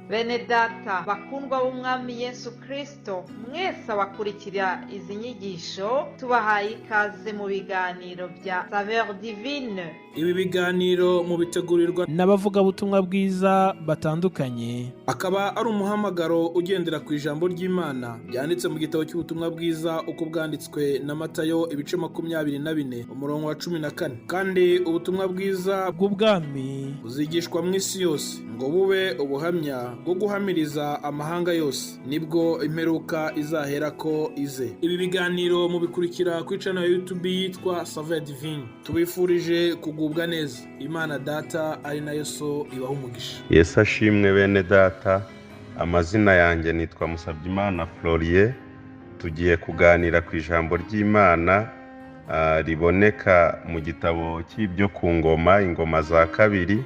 Bene data bakundwa b'Umwami Yesu Kristo, mwese abakurikira izi nyigisho, tubahaye ikaze mu biganiro bya Saveur Divine. Ibi biganiro mubitegurirwa n'abavugabutumwa bwiza batandukanye. Akaba ari umuhamagaro ugendera ku ijambo ry'Imana ryanditse mu gitabo cy'ubutumwa bwiza uko bwanditswe na Matayo, ibice 24, umurongo wa 14. Kandi ubutumwa bwiza bw'ubwami buzigishwa mu isi yose ngo bube ubuhamya bwo guhamiriza amahanga yose, nibwo imperuka izaherako ize. Ibi biganiro mubikurikira kuri channel ya YouTube yitwa Saveur Divine. Tubifurije kugubwa neza. Imana Data ari nayo So ibaha umugisha. Yesu ashimwe, bene data. Amazina yanjye nitwa Musabyimana Florier. Tugiye kuganira ku ijambo ry'Imana riboneka mu gitabo cy'ibyo ku ngoma, Ingoma za Kabiri,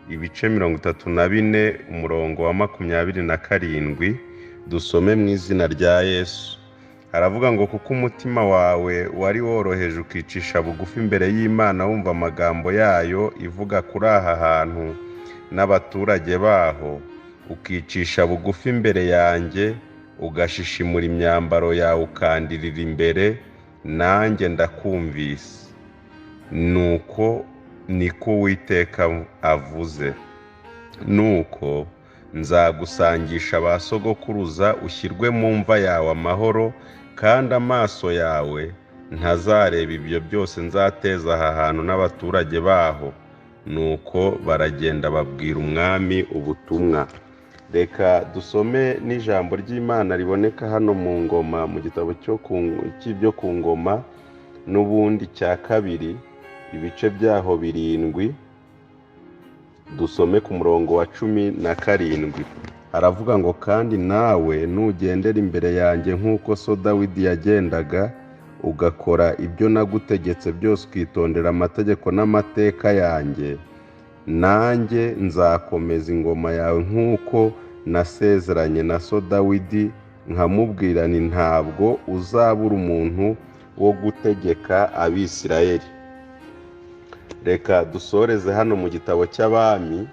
ibice 34, umurongo wa 27. Dusome mu izina rya Yesu. Haravuga ngo: "Kuko umutima wawe wari woroheje, ukicisha bugufi imbere y'Imana, wumva amagambo yayo ivuga kuri aha hantu n'abaturage baho, ukicisha bugufi imbere yanjye, ugashishimura imyambaro yawe, ukandirira imbere, nanjye ndakumvise, nuko niko Uwiteka avuze, nuko nzagusangisha ba sogokuruza, ushyirwe mu mva yawe amahoro, kandi amaso yawe ntazareba ibyo byose nzateza aha hantu n'abaturage baho." Nuko baragenda babwira umwami ubutumwa. Reka dusome n'ijambo ry'Imana riboneka hano mu ngoma, mu gitabo cy'ibyo ku ngoma n'ubundi cya kabiri, ibice byaho 7. Dusome ku murongo wa 17. Haravuga ngo: "Kandi nawe nugendera imbere yanjye nk'uko so Dawidi yagendaga, ugakora ibyo nagutegetse byose, ukitondera amategeko n'amateka yanjye, nanjye nzakomeza ingoma yawe nk'uko nasezeranye na so Dawidi, nkamubwira nti 'Ntabwo uzabura umuntu wo gutegeka Abisirayeli.'" Reka dusoreze hano mu gitabo cy'Abami,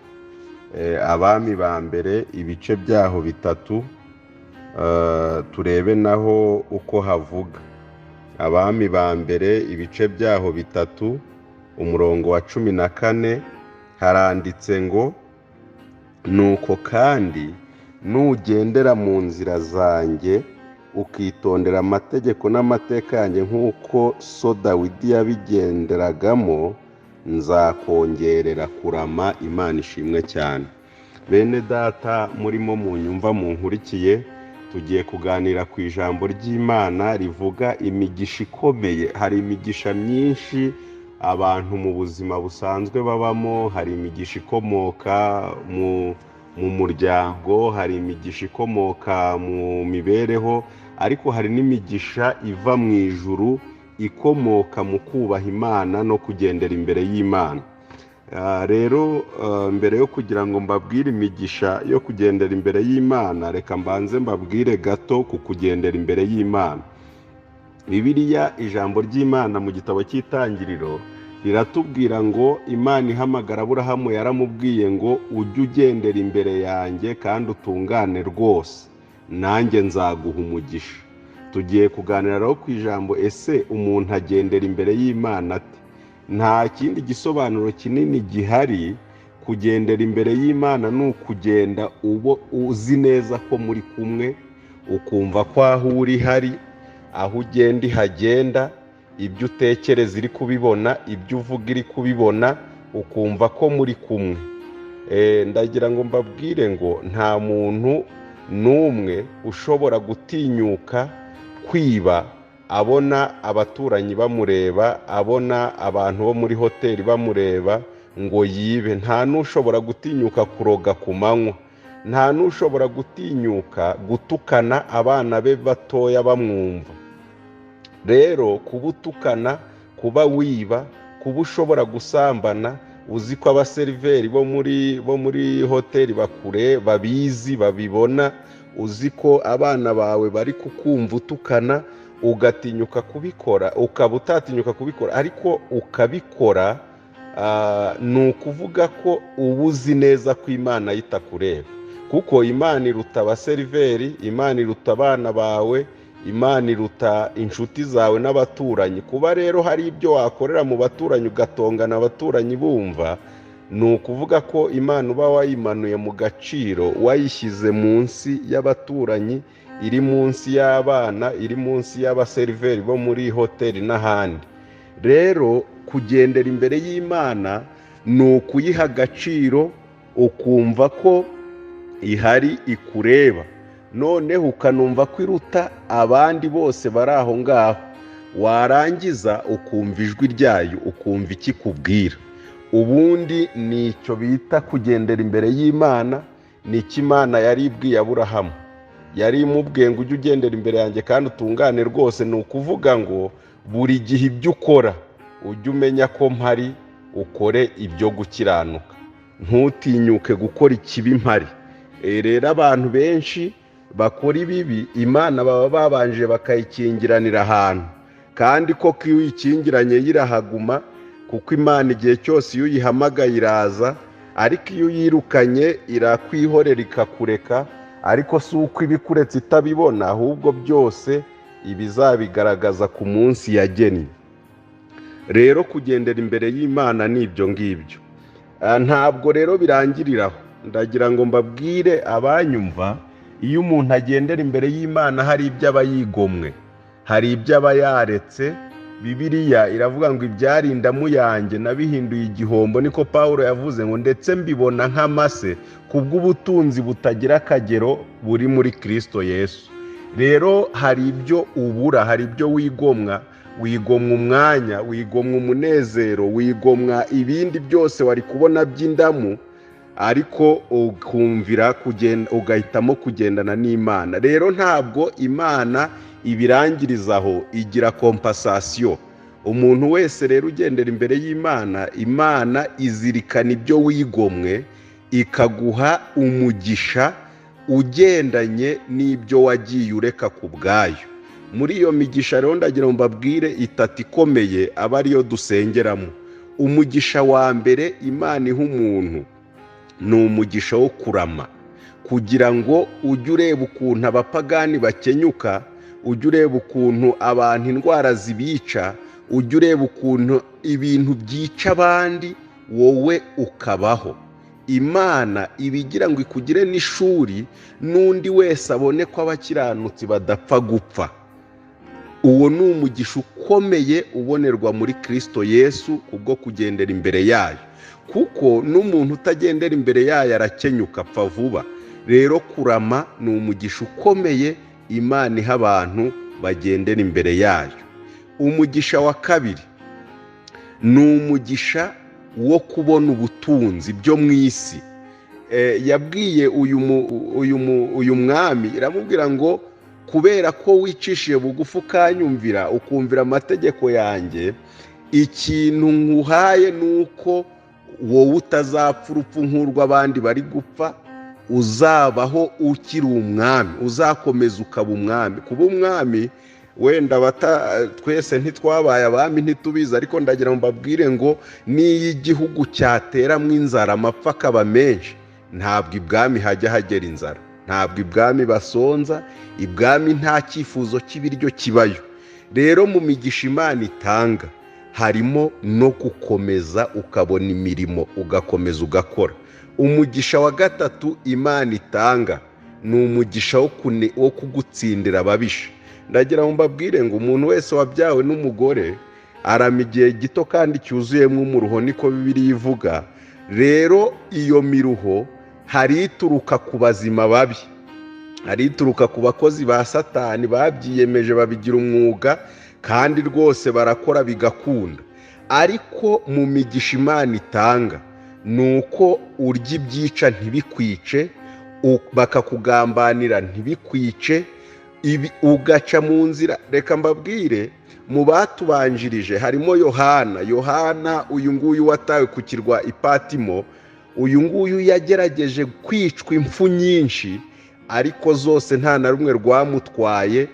Abami ba Mbere, ibice byaho 3, turebe naho uko havuga. Abami ba Mbere, ibice byaho 3, umurongo wa 14, haranditse ngo: "Nuko kandi nugendera mu nzira zanjye, ukitondera amategeko n'amateka yanjye nk'uko so Dawidi yabigenderagamo, nzakongerera kurama." Imana ishimwe cyane. Bene data murimo munyumva, munkurikiye, tugiye kuganira ku ijambo ry'Imana rivuga imigisha ikomeye. Hari imigisha myinshi abantu mu buzima busanzwe babamo. Hari imigisha ikomoka mu muryango, hari imigisha ikomoka mu mibereho, ariko hari n'imigisha iva mu ijuru, ikomoka mu kubaha Imana no kugendera imbere y'Imana. Rero mbere yo kugira ngo mbabwire imigisha yo kugendera imbere y'Imana, reka mbanze mbabwire gato ku kugendera imbere y'Imana. Bibiliya, ijambo ry'Imana mu gitabo cy'Itangiriro riratubwira ngo Imana ihamagara Aburahamu yaramubwiye ngo: "Ujye ugendera imbere yanjye kandi utungane rwose, nanjye nzaguha umugisha." Tugiye kuganira rero ku ijambo: ese umuntu agendera imbere y'Imana ate? Nta kindi gisobanuro kinini gihari. Kugendera imbere y'Imana ni ukugenda ubo uzi neza ko muri kumwe, ukumva ko aho uri hari, aho ugenda ihagenda, ibyo utekereza iri kubibona, ibyo uvuga iri kubibona, ukumva ko muri kumwe. Ndagira ngo mbabwire ngo nta muntu n'umwe ushobora gutinyuka kwiba abona abaturanyi bamureba, abona abantu bo muri hoteli bamureba ngo yibe. Nta n'ushobora gutinyuka kuroga ku manywa. Nta n'ushobora gutinyuka gutukana abana be batoya bamwumva. Rero kuba utukana, kuba wiba, kuba ushobora gusambana uzi ko abaseriveri bo muri hoteli bakure babizi, babibona, uzi ko abana bawe bari kukumva utukana, ugatinyuka kubikora, ukaba utatinyuka kubikora ariko ukabikora, ni ukuvuga ko uba uzi neza ko Imana itakureba. Kuko Imana iruta abaseriveri, Imana iruta abana bawe, Imana iruta inshuti zawe n'abaturanyi. Kuba rero hari ibyo wakorera mu baturanyi ugatongana abaturanyi bumva, ni ukuvuga ko Imana uba wayimanuye mu gaciro, wayishyize munsi y'abaturanyi, iri munsi y'abana, iri munsi y'abaseriveri bo muri hoteli n'ahandi. Rero kugendera imbere y'Imana ni ukuyiha agaciro, ukumva ko ihari ikureba, noneho ukanumva ko iruta abandi bose bari aho ngaho, warangiza ukumva ijwi ryayo, ukumva ikikubwira. Ubundi ni icyo bita kugendera imbere y'Imana. Ni icyo Imana yari ibwiye Aburahamu, yari imubwiye ngo ujye ugendera imbere yanjye kandi utungane rwose. Ni ukuvuga ngo buri gihe ibyo ukora ujye umenya ko mpari, ukore ibyo gukiranuka, ntutinyuke gukora ikibi mpari. Rero abantu benshi bakora ibibi, Imana baba babanje bakayikingiranira ahantu, kandi koko iyo uyikingiranye irahaguma, kuko Imana igihe cyose iyo uyihamagaye iraza, ariko iyo uyirukanye irakwihorera ikakureka. Ariko si uko ibikuretse itabibona, ahubwo byose ibizabigaragaza ku munsi yagennye. Rero kugendera imbere y'Imana ni ibyo ngibyo. Ntabwo rero birangiriraho. Ndagira ngo mbabwire abanyumva, iyo umuntu agendera imbere y'Imana hari ibyo aba yigomwe, hari ibyo aba yaretse. Bibiliya iravuga ngo ibyarindamu yanjye nabihinduye igihombo, niko Pawulo yavuze ngo ndetse mbibona nk'amase kubw'ubutunzi butagira akagero buri muri Kristo Yesu. Rero hari ibyo ubura, hari ibyo wigomwa, wigomwa umwanya, wigomwa umunezero, wigomwa ibindi byose wari kubona by'indamu, ariko ukumvira kugenda, ugahitamo kugendana n'Imana. Rero ntabwo Imana ibirangiriza aho, igira kompasasiyo. Umuntu wese rero ugendera imbere y'Imana, Imana izirikana ibyo wigomwe, ikaguha umugisha ugendanye n'ibyo wagiye ureka ku bwayo. Muri iyo migisha rero ndagira ngo mbabwire itatu ikomeye aba ariyo dusengeramo. Umugisha wa mbere Imana iha umuntu ni umugisha wo kurama, kugira ngo ujye ureba ukuntu abapagani bakenyuka, ujye ureba ukuntu abantu indwara zibica, ujye ureba ukuntu ibintu byica abandi, wowe ukabaho. Imana ibigira ngo ikugire n'ishuri, n'undi wese abone ko abakiranutsi badapfa gupfa. Uwo ni umugisha ukomeye ubonerwa muri Kristo Yesu kubwo kugendera imbere yayo, kuko n'umuntu utagendera imbere yayo arakenyuka apfa vuba. Rero kurama ni umugisha ukomeye Imana iha abantu bagendera imbere yayo. Umugisha wa kabiri ni umugisha wo kubona ubutunzi byo mu isi. Yabwiye uyu mwami, iramubwira ngo kubera ko wicishije bugufi ukanyumvira, ukumvira amategeko yanjye, ikintu nkuhaye ni uko wowe utazapfa urupfu nk'urw'abandi bari gupfa, uzabaho ukiri umwami, uzakomeza ukaba umwami. Kuba umwami wenda twese ntitwabaye abami ntitubizi, ariko ndagira ngo mbabwire ngo n'iyo igihugu cyateramo inzara amapfa akaba menshi, ntabwo ibwami hajya hagera inzara, ntabwo ibwami basonza, ibwami nta cyifuzo cy'ibiryo kibayo. Rero mu migisha Imana itanga harimo no gukomeza ukabona imirimo, ugakomeza ugakora. Umugisha wa gatatu Imana itanga ni umugisha wo kugutsindira ababisha. Ndagira ngo mbabwire ngo umuntu wese wabyawe n'umugore arama igihe gito kandi cyuzuyemo umuruho, niko Bibiliya ivuga. Rero iyo miruho hari ituruka ku bazima babi, hari ituruka ku bakozi ba Satani babyiyemeje babigira umwuga, kandi rwose barakora bigakunda. Ariko mu migisha Imana itanga ni uko urya ibyica ntibikwice, bakakugambanira ntibikwice, ugaca mu nzira. Reka mbabwire, mu batubanjirije harimo Yohana. Yohana uyu nguyu watawe ku kirwa Ipatimo, uyu nguyu yagerageje kwicwa impfu nyinshi, ariko zose nta na rumwe rwamutwaye,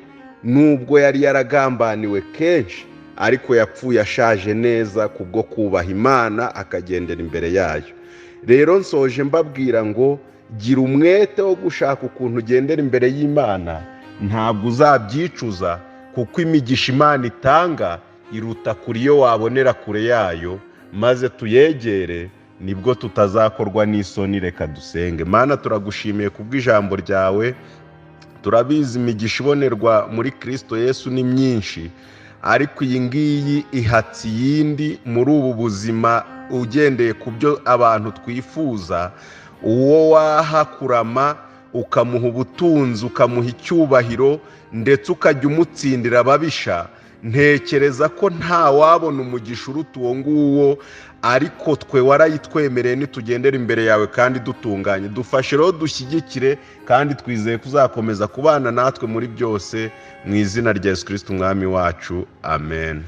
nubwo yari yaragambaniwe kenshi, ariko yapfuye ashaje neza kubwo kubaha Imana akagendera imbere yayo. Rero nsoje mbabwira ngo Gira umwete wo gushaka ukuntu ugendera imbere y'Imana, ntabwo uzabyicuza, kuko imigisha Imana itanga iruta kure iyo wabonera kure yayo. Maze tuyegere, nibwo tutazakorwa n'isoni. Reka dusenge. Mana, turagushimiye kubw'ijambo ryawe. Turabizi, imigisha ibonerwa muri Kirisito Yesu ni myinshi, ariko iyi ngiyi ihatse iyindi muri ubu buzima. Ugendeye ku byo abantu twifuza, uwo waha kurama, ukamuha ubutunzi, ukamuha icyubahiro, ndetse ukajya umutsindira ababisha, ntekereza ko nta wabona umugisha uruta uwo nguwo. Ariko twe warayitwemereye nitugendera imbere yawe kandi dutunganye. Dufashe rero, dushyigikire, kandi twizeye ko uzakomeza kubana natwe muri byose, mu izina rya Yesu Kirisiti Umwami wacu, amen.